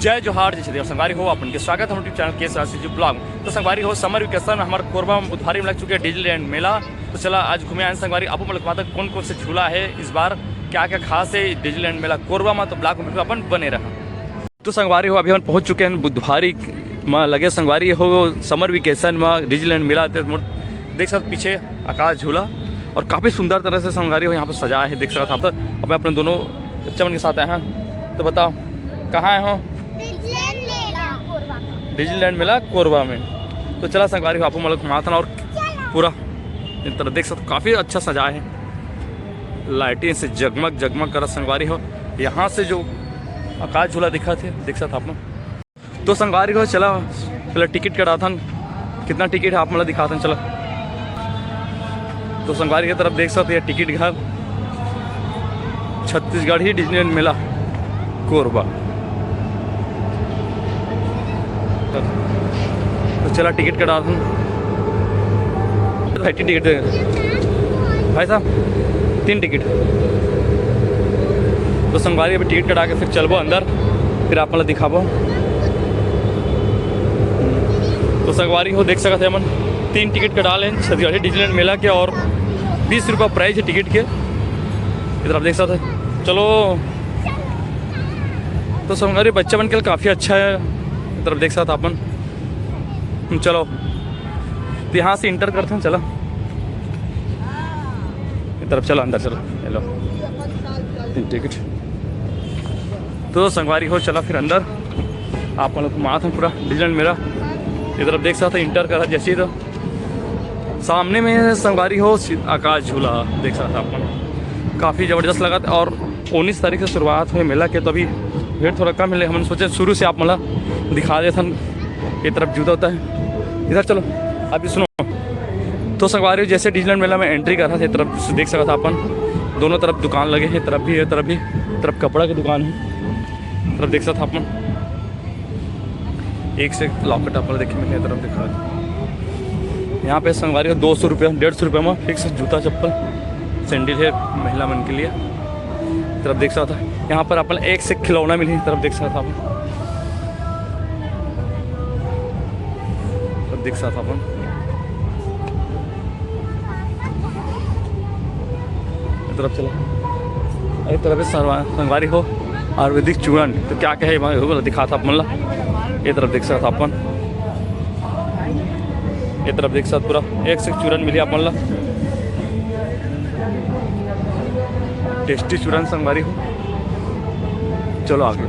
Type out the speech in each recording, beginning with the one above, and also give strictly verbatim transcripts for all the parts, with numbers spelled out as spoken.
जय जोहार, जय छत्तीसगढ़। संगवारी हो, आप मन के स्वागत हे हमर YouTube चैनल के एस आर सी जी ब्लॉग। तो संगवारी हो, समर वेकेशन हमर कोरबा में बुधवारी में लग चुके हे डिज्नीलैंड मेला। तो चला आज घूमे आन संगवारी, आपो मन ला घुमाथन कौन कौन से झूला हे इस बार, क्या क्या खास हे डिज्नीलैंड मेला कोरबा में। तो ब्लॉग में बिल्कुल अपन बने रहा। तो संगवारी हो, अभी हमन पहुंच चुके हैं बुधवारी म लगे संगवारी हो, समर वेकेशन म डिज्नीलैंड मेला। ते मोर देख सकत पीछे आकाश झूला और काफ़ी सुंदर तरह से संगवारी हो यहाँ पर सजाया है। देख सकत आप तो, अब मैं अपने दोनों बच्चा मन के साथ आया हूँ। तो बताओ, कहाँ आए हो? डिज्नीलैंड मेला कोरबा में। तो चला संगवारी हो, आपो मन ला घुमाथन और पूरा इस तरह देख सकत, काफ़ी अच्छा सजाया है, लाइटिंग से जगमग जगमग करत संगवारी हो। यहाँ से जो आकाश झूला दिखत हे, देख सकत आप मन। तो संगवारी हो, चला पहले टिकट कटाथन, कितना टिकट हे आप मन ला दिखाथन, चला। तो संगवारी के तरफ देख सकते हैं टिकट घर, छत्तीसगढ़ी डिज्नीलैंड मेला कोरबा। तो चला टिकट कटाथन। भाई, तीन टिकट दे भाई साहब, तीन टिकट। तो संगवारी अभी टिकट कटा के फिर चलबो अंदर, फिर आप मन ला दिखाबो। तो संगवारी हो देख सकत हे हमन तीन टिकट कटा लेन छत्तीसगढ़ी डिज्नीलैंड मेला के और बीस रुपया प्राइस हे टिकट के। इधर आप देख सकत हे, चलो। तो संगवारी बच्चा मन के लिए काफ़ी अच्छा हे, इधर आप देख सकत हे अपन। हम्म, चलो, तो यहाँ से एंटर करते हैं, चलो। इस तरफ चलो, अंदर चलो। Hello, ticket. तो संगवारी हो, चला फिर अंदर, आप मन ला घुमाथन पूरा डिज्नीलैंड मेला। इस तरफ देख सकत हे, एंटर करा जैसे ही तो सामने में संगवारी हो सि-, आकाश झूला देख सकत हे आप मन, काफ़ी ज़बरदस्त लगत हे। और उन्नीस तारीख से शुरुआत होय मेला के, तो अभी भीड़ थोड़ा कम हे, हमन सोचे शुरू से आप मन ला दिखा देथन। ये तरफ जूता होता है, इधर चलो। अभी सुनो, तो संगवारी हो, जैसे डिज्नीलैंड मेला में एंट्री करा, ये तरफ देख सकत हे अपन, दोनों तरफ दुकान लगे हे, तरफ भी हे, तरफ भी, तरफ कपड़ा के दुकान हे, तरफ देख सकत हे अपन। एक से एक लॉकेट आप मन ला देखे मिलही, ये तरफ देखा। यहाँ पे संगवारी हो दो सौ रुपया, डेढ़ सौ रुपया में फिक्स जूता चप्पल सैंडल हे महिला मन के लिए। तरफ देख सकत हे, यहाँ पर अपन एक से एक खिलौना मिलही, तरफ देख सकत हे आप। तरफ देख सकत हे अपन। इस तरफ चला, इस तरफ से संगवा-, संगवारी हो आयुर्वेदिक चूरन, तो क्या क्या हे वहाँ, वो दिखात हे आप मन ला। ये तरफ देख सकत हे अपन, ये तरफ देख सकत हे पूरा एक से एक चूरन मिलही आप मन ला, टेस्टी चूरन संगवारी हो। चलो आगे,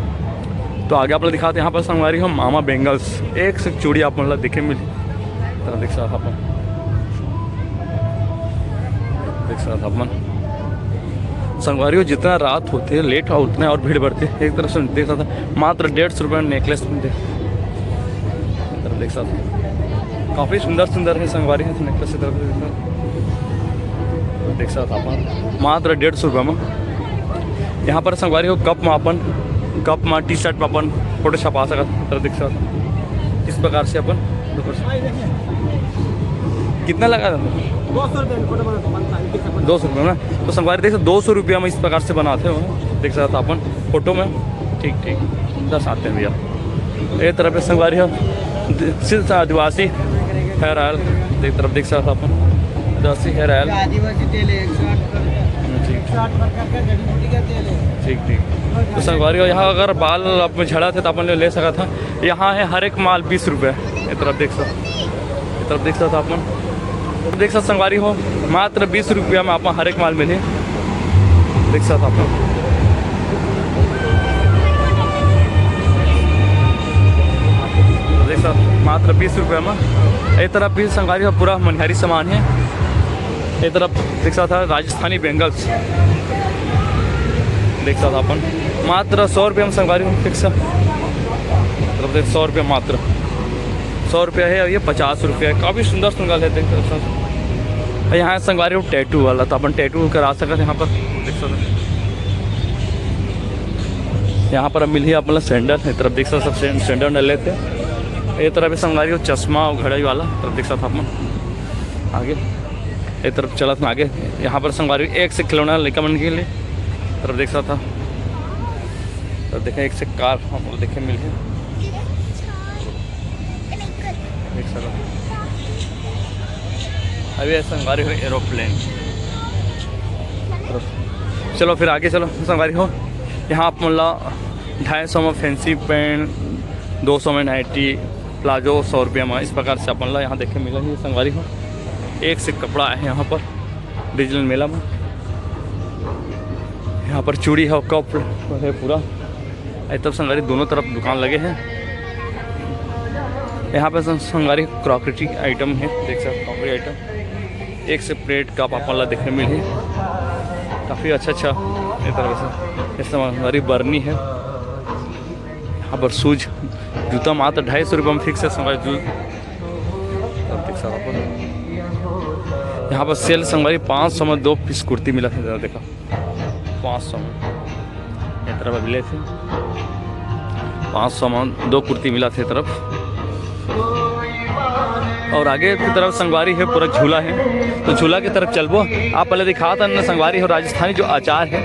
तो आगे आप मन ला दिखात हे यहाँ पर संगवारी हो मामा बैंगल्स, एक से एक चूड़ी आप मन ला देखे मिलही। तरफ देख सकत हे अपन, देख सकत हे अपन संगवारी हो, जितना रात होथे लेट हो उतना और भीड़ बढ़थे। एक तरफ से देख सकत हे मात्र डेढ़ सौ रुपया में नेकलेस मिलथे। तरफ देख सकत हे काफ़ी सुंदर सुंदर हे संगवारी हो नेकलेस, तरफ देख सकत हे। देख सकत हे अपन मात्र डेढ़ सौ रुपया में। यहाँ पर संगवारी हो कप में अपन, कप में टी शर्ट में अपन फोटो छपा सकत हे। तरफ देख सकत हे इस प्रकार से अपन कितना लगा? दो सौ रुपये में फोटो बनाता हूँ, वन टाइम की समझ। दो सौ रुपये में ना, तो संगवारी देख सकत हे दो सौ रुपया में इस प्रकार से बनाते हो, देख सकत हे अपन फोटो में। ठीक ठीक, दस आते हैं भैया। ये तरफ से संगवारी हो, सिर्फ आदिवासी हेयर ऑयल, एक तरफ देख सकत हे अपन आदिवासी हेयर ऑयल। आदिवासी तेल है, एक सौ आठ प्रकार का। हम्म, ठीक। एक सौ आठ प्रकार का जड़ी बूटी का तेल है। ठीक ठीक। तो संगवारी हो, यहाँ अगर बाल आप मन झड़त हे तो आप मन ले सकत हे। यहाँ हे हर एक माल बीस रुपये। ये तरफ देख सकत, ये तरफ देख सकत हे आप मन, देख सकत हे संगवारी हो, मात्र बीस रुपया में आप मन हर एक माल मिलही। देख सकत हे आप मन, देख सकत हे मात्र बीस रुपया में। ये तरफ भी संगवारी हो पूरा मनिहारी सामान हे। ये तरफ देख सकत हे राजस्थानी बैंगल्स, देख सकत हे अपन मात्र सौ रुपया में संगवारी हो, देख सकत हे, मतलब देख सौ रुपया मात्र, सौ रुपया हे और ये पचास रुपया हे। काफ़ी सुंदर सुंदर हे, देख सकत हे। और यहाँ संगवारी हो टैटू वाला, तो अपन टैटू करा सकत हे यहाँ पर, देख सकत हे। यहाँ पर अब मिलही आप मन ला सैंडल, ये तरफ देख सकत हे सब सैं-, सैंडल ले लेथे। ये तरफ भी संगवारी हो चश्मा और घड़ी वाला, तरफ देख सकत हे आप मन। आगे ये तरफ चलत हन आगे, यहाँ पर संगवारी एक से खिलौना लइका मन के लिए, तरफ देख सकत हे। तो देखें, एक से कार हमको देखे मिल गए। एक second। अभी ये संगवारी हो एरोप्लेन। चलो फिर आगे चलो संगवारी हो। यहाँ आप मन ला ढाई सौ में फैंसी पैंट, दो सौ में नाइटी, प्लाजो सौ रुपया में, इस प्रकार से अपन ला यहाँ देखे मिला ही संगवारी हो। एक से कपड़ा है यहाँ पर डिजिटल मेला में। यहाँ पर चूड़ी है, कप है पूरा, ये तब संगवारी दोनों तरफ दुकान लगे हैं। यहाँ पे सं-, संगवारी क्रॉकरी आइटम है, देख सकते क्रॉकरी आइटम। एक से प्लेट कप आप ला देखने मिली, काफ़ी अच्छा अच्छा। ये तरह से, इस संगवारी बर्नी है। यहाँ पर शूज, जूता मात्र ढाई सौ रुपये में फिक्स है संगवारी जूस। अब देख सकते अपन यहाँ पर सेल संगवारी पाँच सौ में दो पीस कुर्ती मिला था, देखा पाँच सौ में। ये तरफ अभी ले थे पाँच सौ में दो कुर्ती मिला थे तरफ। और आगे की तरफ संगवारी है, पूरा झूला है, तो झूला की तरफ चलबो। आप पहले दिखाता ना संगवारी हो राजस्थानी जो अचार है,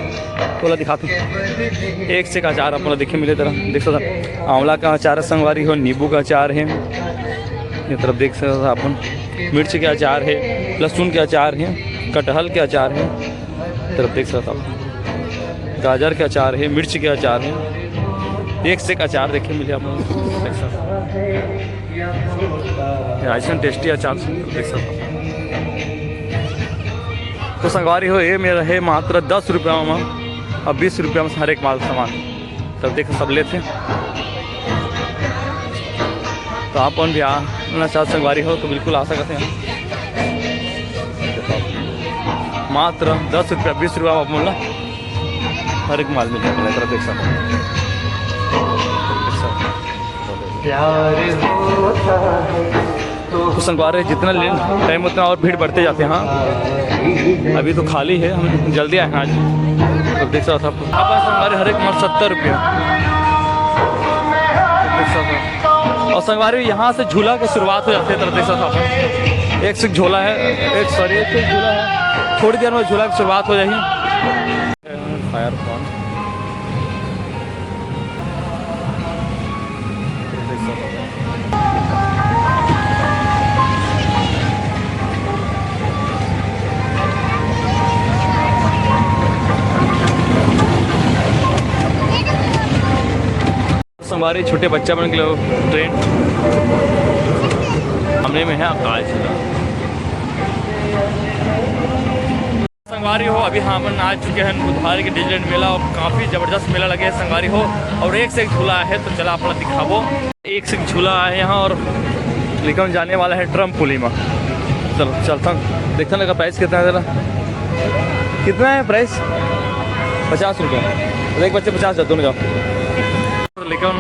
बोला दिखाते हैं। एक से एक अचार आप लोग देखे मिले तरह देख सकते हैं। आंवला का अचार है संगवारी हो, नींबू का अचार है, ये तरफ देख सकते हैं अपन, मिर्च के अचार है, लहसुन के अचार है, कटहल के अचार है, तरफ देख सकते हैं आप, गाजर के अचार है, मिर्च के अचार है, एक से एक अचार देखे मिले आप लोग देख सकते हैं। ये ऐसा टेस्टी अचार देख सकते हैं। तो संगवारी हो, ये मेरा है मात्र दस रुपया में, अब बीस रुपया में हर एक माल सामान। तब देखो सब लेते हैं। तो आप मन भी आना चाहत संगवारी हो तो बिल्कुल आ सकते हैं। मात्र दस रुपया, बीस रुपया में आप मन ला हर एक माल मिल जाता है। तरफ देख सकते हैं। देख सकते हैं। प्यार होता है तो संगवारी जितना लेन टाइम उतना और भीड़ बढ़ते जाते हैं। हाँ, अभी तो खाली है, हम जल्दी आए हैं आज। तो देख सकते हैं आप, यहाँ पर संगवारी हर एक माल सत्तर रुपया। देख सकते हैं। और संगवारी यहाँ से झूला की शुरुआत हो जाती है। तरफ देख सकते हैं आप, एक से एक झूला है, एक सॉरी एक से एक झूला है, थोड़ी देर में झूला की शुरुआत हो जाएगी। फायर कौन संगवारी छोटे बच्चा मन के लिए ट्रेन। सामने में है आकाश झूला। संगवारी हो, अभी हम अपन आ चुके हैं बुधवार के डिजनीलैंड मेला और काफ़ी ज़बरदस्त मेला लगे है संगवारी हो। और एक से एक झूला है, तो चला अपना दिखाबो। एक से एक झूला है यहाँ और लेकिन जाने वाला है ट्रम्पोलिन में। चलो चलता हूँ, देखता ना का प्राइस कितना है जरा। कितना है प्राइस? पचास रुपये। तो एक बच्चे पचास, जाओ दोनों जाओ। लेकिन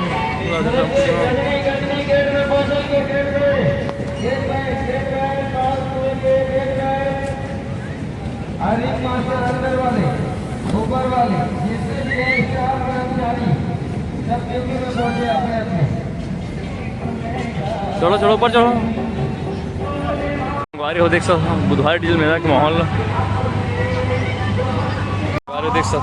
अरे मास्टर अंदर वाले, ऊपर वाले, जितने भी हैं स्टाफ कर्मचारी, सब ड्यूटी में पहुंचे अपने अपने। चलो चलो ऊपर चलो। संगवारी हो देख सकते हो बुधवार डिजनीलैंड मेला के माहौल। संगवारी देख सकते हो।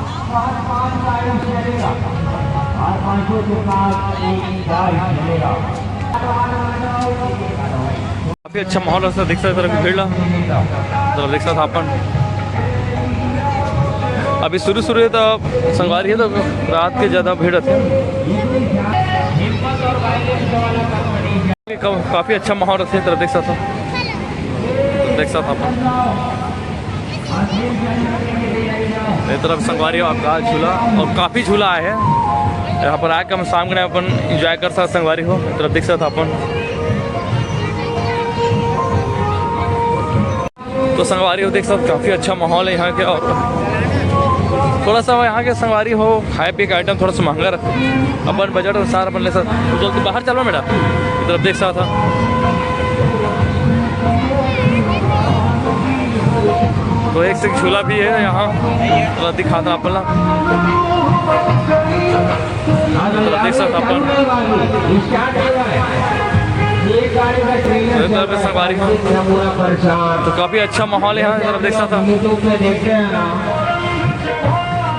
काफ़ी अच्छा माहौल है, देख सकते हो भीड़ ला। तो देख सकते हो अपन अभी शुरू शुरू है तो संगवारी है तो रात के ज़्यादा भीड़ रहती है। काफ़ी अच्छा माहौल रहता है, तरफ देख सकते हो, देख सकते हो अपन। ये तरफ संगवारी हो आपका झूला और काफ़ी झूला आए हैं यहाँ पर आके हम शाम के टाइम अपन एंजॉय कर सकते संगवारी हो। तरफ देख सकते हो अपन। तो संगवारी हो देख सकते काफ़ी अच्छा माहौल है यहाँ के। और थोड़ा सा यहाँ के संगवारी हो खाए पिए का आइटम थोड़ा सा महंगा रहता है, अपन बजट अनुसार अपन ले सकते। तो बाहर चलो मेरा तरफ देख सकता था। तो एक से एक झूला भी है यहाँ, थोड़ा दिखाता अपन ला। तरफ देख सकता अपन। इधर पे संगवारी हो। तो काफ़ी अच्छा माहौल है यहाँ, तरफ देख सकता।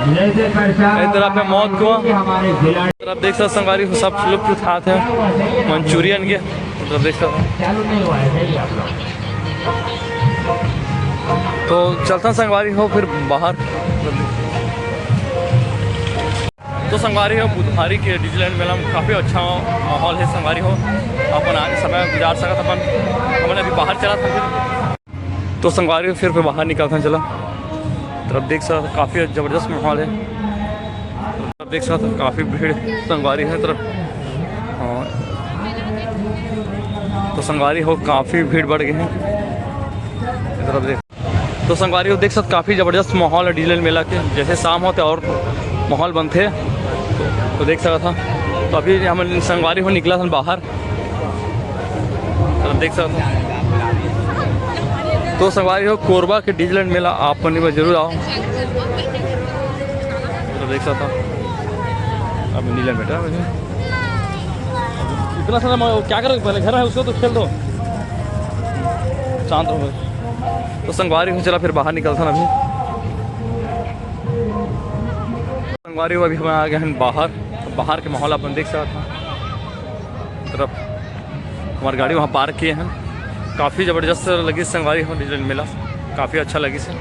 इधर आप मौत को, इधर आप देख सकते संगवारी हो, सब लुत्फ उठात हे मंचूरियन के। इधर आप देख सकते, तो चलथन संगवारी हो फिर बाहर। तो संगवारी हो, बुधवारी के डिज्नीलैंड मेला में काफ़ी अच्छा माहौल हे संगवारी हो, अपन आके समय गुजार सकत अपन। हमन अभी बाहर चलत हन। तो संगवारी हो, फिर, फिर बाहर निकलथन, चला। तरफ देख सकत, काफ़ी जबरदस्त माहौल हे। तरफ देख सकत, काफ़ी भीड़ संगवारी हे तरफ। हाँ। तो संगवारी हो, काफ़ी भीड़ बढ़ गे हे। तरफ देख, तो संगवारी हो, देख सकत, काफ़ी जबरदस्त माहौल हे डिज्नीलैंड मेला के। जैसे शाम होथे अउ माहौल बनथे, तो देख सकत हा। तो अभी हमन संगवारी हो निकलत हन बाहर। तो देख सकत हो। तो संगवारी हो, कोरबा के डिज्नीलैंड मेला आप मन एक बार जरूर आओ। तो देख सकत हो। अब नीलम बेटा, इतना सारा म-, क्या करोगे? पहले घर है, उसको तो खेल दो, शांत रहो। तो संगवारी हो, चला फिर बाहर निकलथन अभी। संगवारी हो, अभी हम आ गे हन बाहर। बाहर के माहौल अपन देख सकत हा। तरफ हमर गाड़ी वहाँ पार्क किए हन। काफ़ी जबरदस्त लगिस संगवारी हो डिज्नीलैंड मेला, काफ़ी अच्छा लगिस हे।